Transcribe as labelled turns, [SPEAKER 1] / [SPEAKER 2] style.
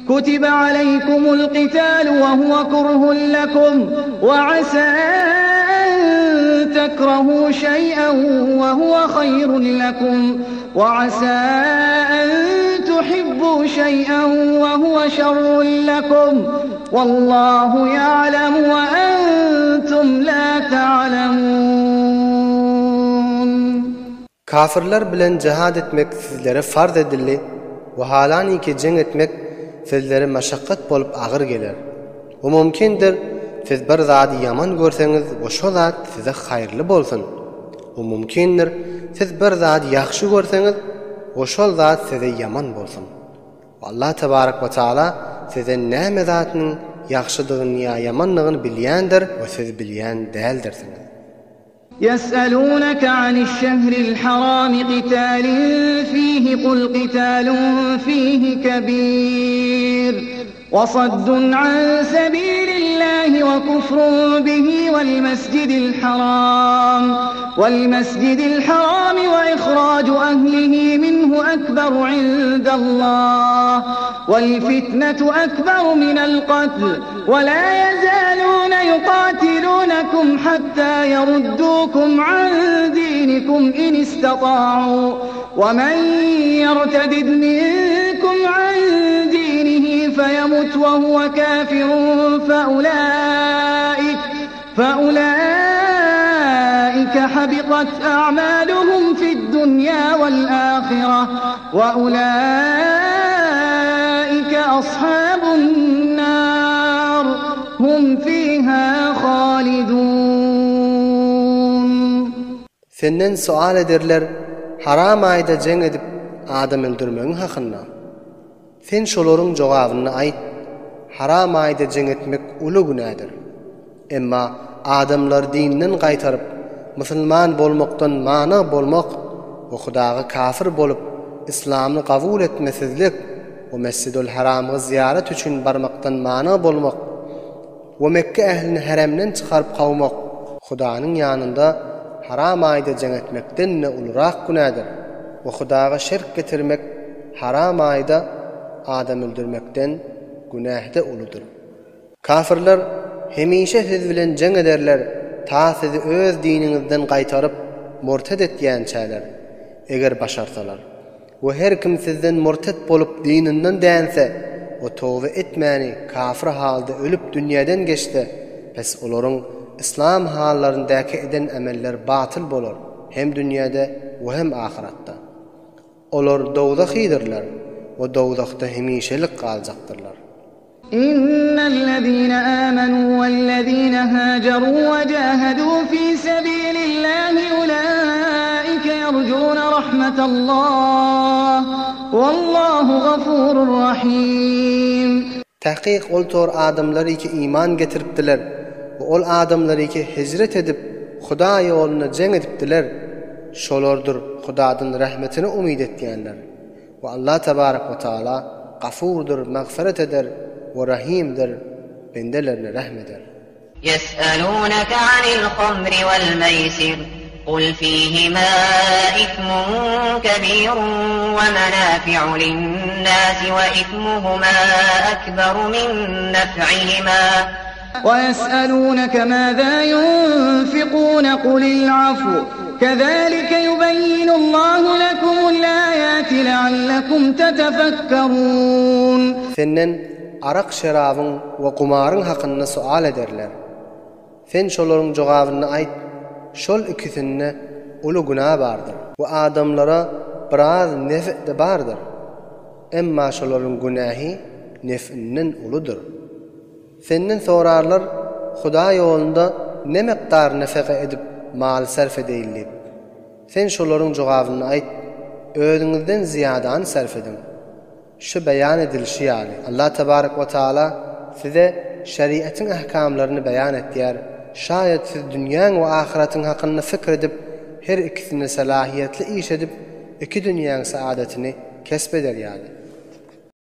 [SPEAKER 1] Kutiba aleýkumul kitalu we huwe kurhun lekum we asa en tekrahu şeý'en we huwe haýrun lekum we asa en tuhibbu şeý'en we huwe şerrun lekum wallahu ýa'lemu we entum la ta'lemun.
[SPEAKER 2] Kafirler bilen jihad etmek sizlere farz edildi we halaniki jeň etmek sizlere maşakgat bolup agyr geler. We mümkindir, siz bir zady ýaman görseňiz we şo zat size haýyrly bolsun. We mümkindir, siz bir zady ýagşy görseňiz we şol zat size ýaman bolsun. We Allah tebarek we taala size näme zatynyň ýagşydygyny ýa ýamandygyny bilýändir we siz bilýän däldirsiňiz.
[SPEAKER 1] Ýes'elûneke aniş-şehril harami kitalin fîhi kul kitalun fîhi kebîr we saddun an sebîlillâhi we kufrun bihi vel mescidil haram vel mescidil harami we ihrâcu ehlihi minhu ekberu indallâh vel fitnetu ekberu minel katl We lâ yezâlûne yuqâtilûnekum hattâ yeruddukum an dînikum in istatâ'û we men yertedid minkum an dînihi feyemut we huve kâfirun feulâik feulâike habitat a'mâluhum fi'd-dunyâ we'l-âhireh we ulâike ashabun-nâr hum fîhâ hâlidûn.
[SPEAKER 2] Senden sual ederler haram aýda jeň edip adam öldürmegiň hakynda. Sen şolaryň jogabyny aýt, Haram aýda jeň etmek uly günädir. Emma adamlary dinden gaýtaryp, musulman bolmakdan manyg bolmak we Hudaga kafir bolup, Yslamny gabul etmesizlik we Mesjidul Haramga zyýarat üçin barmakdan manyg bolmak we Mekge ählini Heremden çykaryp kowmak, Hudanyň ýanynda haram aýda jeň etmekden-de ulurak günädir we Hudaga şirk getirmek haram aýda adam öldürmekden günähde uludyr. Kafirler hemişe siz bilen jeň ederler, ta sizi öz diniňizden gaýtaryp, murtet etýänçäler, eger başarsalar. We her kim sizden murtet bolup dininden dänse we toba etmäni kafir halda ölüp dünýeden geçse, pes olaryň yslam hallaryndaky eden emelleri batyl bolar hem dünýede we hem ahyratda. Olar dowzahydyrlar we dowzahda hemişelik galjakdyrlar.
[SPEAKER 1] Innellezine amenu wellezine hajeru we jahadu fi sebilillahi ulaike yerjune rahmetallah wallahu gafurur rahim.
[SPEAKER 2] Takyk ol tor adamlar ki iman getiripdiler we ol adamlar ki hijret edip Huda ýolunda jeň edipdiler, şolardyr Hudadan rahmetini umyt etýänler. We Allah tebarek we taala Gafurdyr, magfyret eder, we Rahimdir, bendelerine rehm eder.
[SPEAKER 3] Ýes'elûneke anil hamri wel meýsir, kul fîhimâ ismun kebîrun we menâfi'u linnâsi we ismuhumâ ekberu min nef'ihimâ.
[SPEAKER 1] ويسألونك ماذا ينفقون قل العفو كذلك يبين الله لكم الآيات لعلكم تتفكرون.
[SPEAKER 2] Senden arak-şerabyň we gumaryň hakynda sual ederler. Sen şolaryň jogabyny aýt, Şol ikisinde uly günä bardyr we adamlara biraz nef-de bardyr. Emma şolaryň günähi nef'inden uludyr. Senden sorarlar, Hudaý ýolunda ne mekdar nefega edip mal sarf edeýin diýip. Sen şolaryň jogabyny aýt, Özüňizden zyýadany sarf ediň. Şu beýan edilişi ýaly, Allah tebarek we taala size şeriatyň ahkamlaryny beýan etýär, şaýat siz dünýäň we ahyratyň hakynda pikir edip, her ikisinde salahyýetli iş edip, iki dünýäň saadatyny kesp eder ýaly.